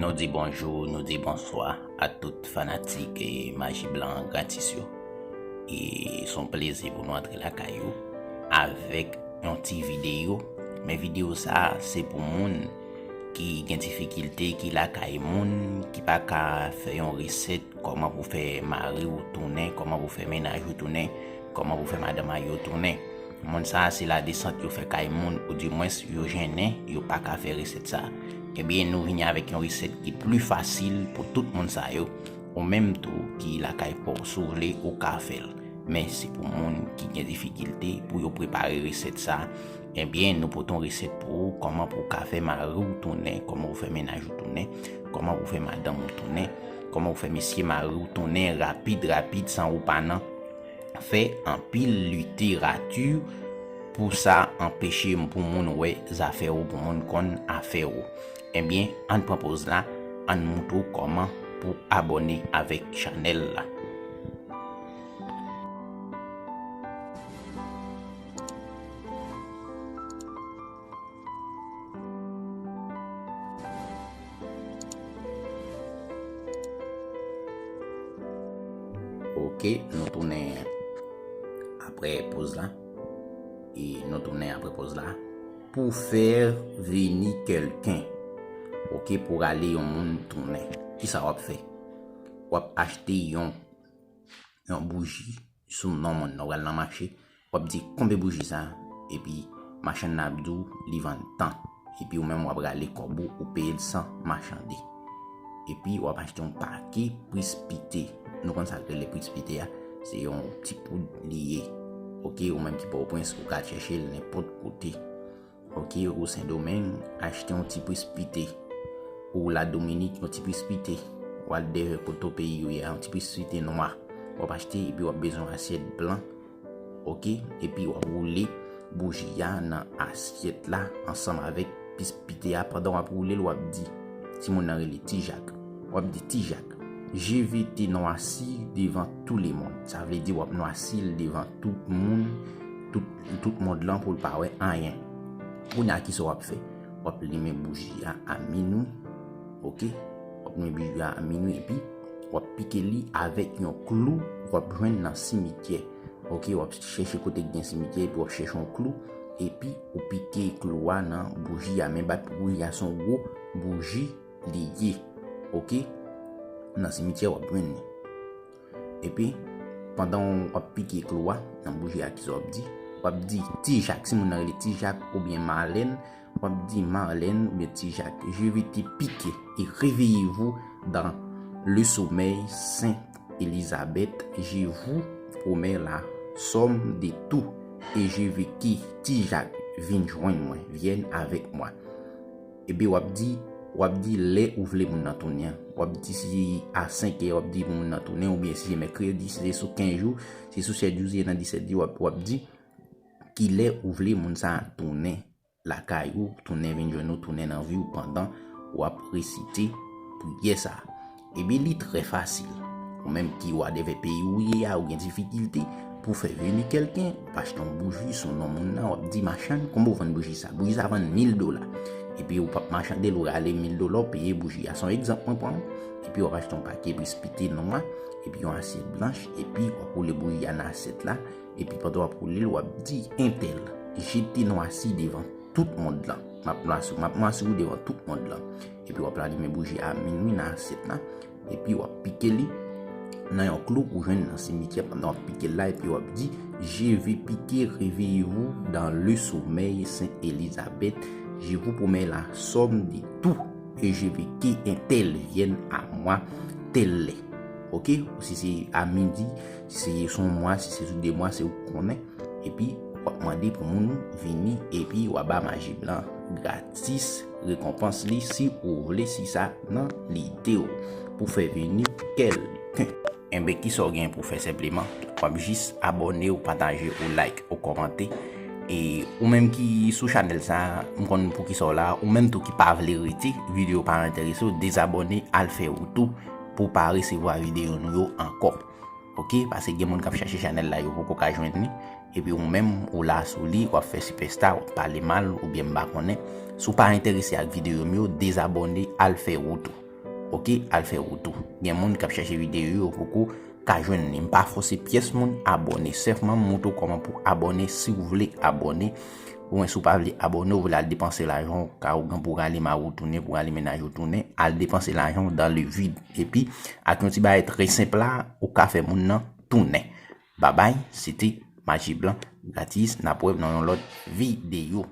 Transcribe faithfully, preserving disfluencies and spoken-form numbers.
Nou di bonjou, nou di bonswa a tout fanatik e Maji Blan gratis yo. E se yon plezi pou nou antre lakay ou avèk yon ti videyo. Men videyo sa a, se pou moun ki gen difikilte, ki lakay moun, ki pa ka fè yon resèt, kòman pou fè mari w tounen, kòman pou fè mennaj ou tounen, kòman pou fè madanm mari w tounen. Moun sa a, se ladesant yo fè kay moun, oudimwens yo jennen, yo pa ka fè resèt sa a. Ebyen, nou vini avèk yon resèt ki pli fasil pou tout moun sa yo. Ou menm tou ki lakay pa w, si w vle, ou ka fè l. Men se pou moun ki gen difikilte pou yo prepare resèt sa a. Ebyen, nou pote yon resèt pou ou, kòman pou w ka fè mari w tounen, kòman pou fè mennaj ou tounen, kòman pou fè madanm ou tounen, kòman pou fè mesye mari w tounen rapid, rapid, san ou pa nan fè anpil literati pou sa anpeche pou moun wè zafè ou, pou moun konn afè ou. Ebyen, ann pran poz la, ann moutre w kòman pou abòne avèk chanèl la. Ok, nou tounen apre poz la. E nou tounen apre poz la. Pou fè vini kèlken. Ok, pou rale yon moun tounen. Kisa w ap fè? W ap achte yon, yon bouji sou non moun nan. W al nan mache, w ap di konbe bouji sa, epi machann nan ap di w li vann tan. Epi ou menm w ap rale kòb ou, ou peye l san machande. Epi w ap achte yon pake prispite. Nou konn sa k rele prispite a, se yon ti poud li ye. Ok, ou menm ki Pòtoprens, ou ka chèche l nenpòt kote. Ok, ou Sendomeng, achte yon ti prispite. Ou Ladominik, yon ti prispite. Ou al dèyè kote peyi yo ye a, yon ti prispite nwa. W ap achte, epi w ap bezwen asyèt blan. Ok, epi w ap woule bouji a nan asyèt la ansanm avèk prispite a. Pandan w ap woule l, w ap di, timoun nan rele Ti Jak. W ap di, Ti Jak, je vais te noircir devant tout le monde. Sa vle di w ap nwasi l devan tout moun, tout, tout mond lan pou l pa wè anyen. Kounye a, kisa w ap fè? W ap limen bouji a a minwi, ok? W ap limen bouji a a minwi, epi w ap pike li avèk yon klou w ap jwenn nan simityè. Ok, w ap chèche kote k gen simityè, epi w ap chèche yon klou, epi ou pike klou a nan bouji a. Men bat pou bouji a, se yon gwo bouji li ye. Ok? Nan simityè, w ap jwenn li. Epi, pandan w ap pike klou a nan bouji a, kisa w ap di? W ap di, Ti Jak, si moun nan rele Ti Jak oubyen Malèn, w ap di, Malèn oubyen Ti Jak, je vais te piquer et réveillez-vous dans le sommeil, Sainte Élisabeth, je vous promets la somme de tout, et je veux que Ti Jak vin jwenn mwen, vienne avec moi. Epi w ap di, w ap di lè ou vle moun nan tounen an. W ap di si a senk è w ap di pou moun nan tounen, oubyen si se mèkredi, si se sou kenz jou, si sou sèt jou, si se nan disèt jou, w ap, w ap di kilè ou vle moun sa a tounen lakay ou, tounen vin jwenn ou, tounen nan vi w pandan w ap resite priyè sa a. Ebyen, li trè fasil. Ou menm ki whatever peyi ou ye a, ou gen difikilte pou fè vini kèlken, w ap achte yon bouji sou non moun nan, w ap di, machann, konbyen w vann bouji sa? Bouji sa vann mil dola. Epi ou p ap machande l, ou rale mil dola, ou peye bouji a. Se yon egzanp mwen pran. Epi w ap achte yon pake prispite nwa, epi yon asyèt blanch, epi w ap woule bouji a nan asyèt la, epi pandan w ap woule l, w ap di, entèl, je te noircir devant tout mond lan. M ap nwasi w, m ap nwasi w devan tout mond lan. Epi w ap alimen bouji a minwi nan asyèt la. Epi w ap pike li nan yon klou ou jwenn nan simityè pandan w ap pike l la. Epi w ap di, je vais piquer, réveillez-vous dans le sommeil, Sainte Élisabeth. Je vous promets la somme de tout. Et je veux que un tel vienne à moi telle heure. Ok? Ou si se a midi, si se sou yon mwa, si se sou de mwa, se ou k konnen. Epi, w ap mande pou moun vini, epi w a ba Maji Blan gratis rekonpans li si ou vle, si sa nan lide w, pou fè vini kèlken. Enben, kisa w gen pou fè senpleman? W ap jis abòne, ou pataje, ou like, ou kòmante. E ou menm ki sou chanèl sa, m konn poukisa w la, ou menm tou ki pa vle rete, videyo pa enterese w, dezabòne, al fè wout ou pou w pa resevwa videyo nou yo ankò. Ok, paske gen moun k ap chache chanèl la, yo poko ka jwenn li. Epi ou menm, ou la sou li, w ap fè sipèsta, w ap pale mal, oubyen m pa konnen. Si w pa enterese ak videyo m yo, dezabòne, al fè wout ou. Ok, al fè wout ou. Gen moun k ap chèche videyo yo poko ka jwenn li. M pa fòse pyès moun abòne. Sèlman m montre w kòman pou abòne si w vle abòne. Ou mwen si w pa vle abòne, ou vle al depanse lajan w, ka ou gen pou rale mari w tounen, pou rale mennaj ou tounen, al depanse lajan w dans le vide. Epi, ak yon ti bagay trè senp la, ou ka fè moun nan tounen. Babay, se te Maji Blan, gratis, n ap wè nan yon lòt videyo.